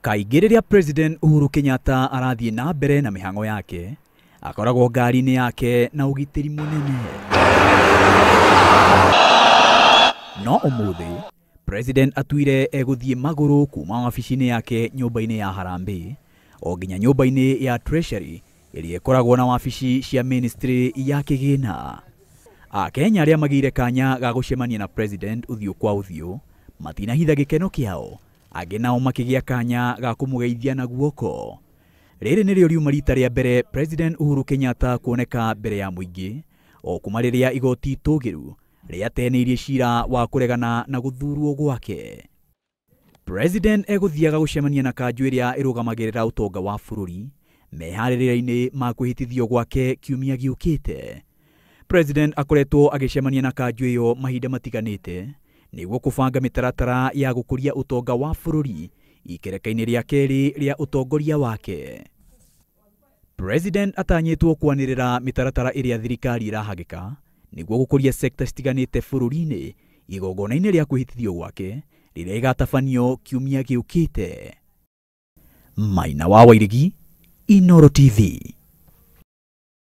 Kaingĩ rĩrĩa President Uhuru Kenyatta arathiĩ na mbere na mĩhang'o yake, akoragwo ngari-inĩ yake na ũgitĩri mũnene. No ũmũthĩ, President atuire egũthiĩ magũrũ kuma wabici-inĩ yake nyũmba-inĩ ya Harambee o nginya nyũmba-inĩ ya Treasury ĩrĩa ĩkoragwo na wabici cia ministry ya kĩgĩna. Akenya arĩa magĩire kanya ga gũcemania na President ũthiũ kwa ũthiũ matinahitha gĩkeno kĩao, angĩ nao makĩgĩa kanya ga kũmũgeithia na guoko. Rĩrĩ nĩrĩo riuma rita rĩa mbere President Uhuru Kenyatta kuoneka mbere ya mũingĩ o kuma rĩrĩa igoti itũgĩru rĩateneirie cira wa kũregana na gũthurwo gwake. President egũthiaga gũcemania na kanjũ ĩrĩa ĩrũgamagĩrĩra ũtonga wa bũrũri meharĩrĩria-inĩ ma kwĩhĩtithio gwake kiumia gĩũkĩte. President akoretwo agĩcemania na kanjũ ĩyo mahinda matiganĩte nĩguo kũbanga mĩtaratara ya gũkũria ũtonga wa bũrũri ikereka-inĩ rĩa kerĩ rĩa ũtongoria wake. President atanyĩtwo kwanĩrĩra mĩtaratara ĩrĩa thirikari ĩrahagĩka nĩguo gũkũria sekta citiganĩte bũrũri-inĩ igongona-inĩ rĩa kwĩhĩtithio gwake rĩrĩa ĩgatabanio kiumia gĩũkĩte. Maina wa Wairegi, Inooro TV.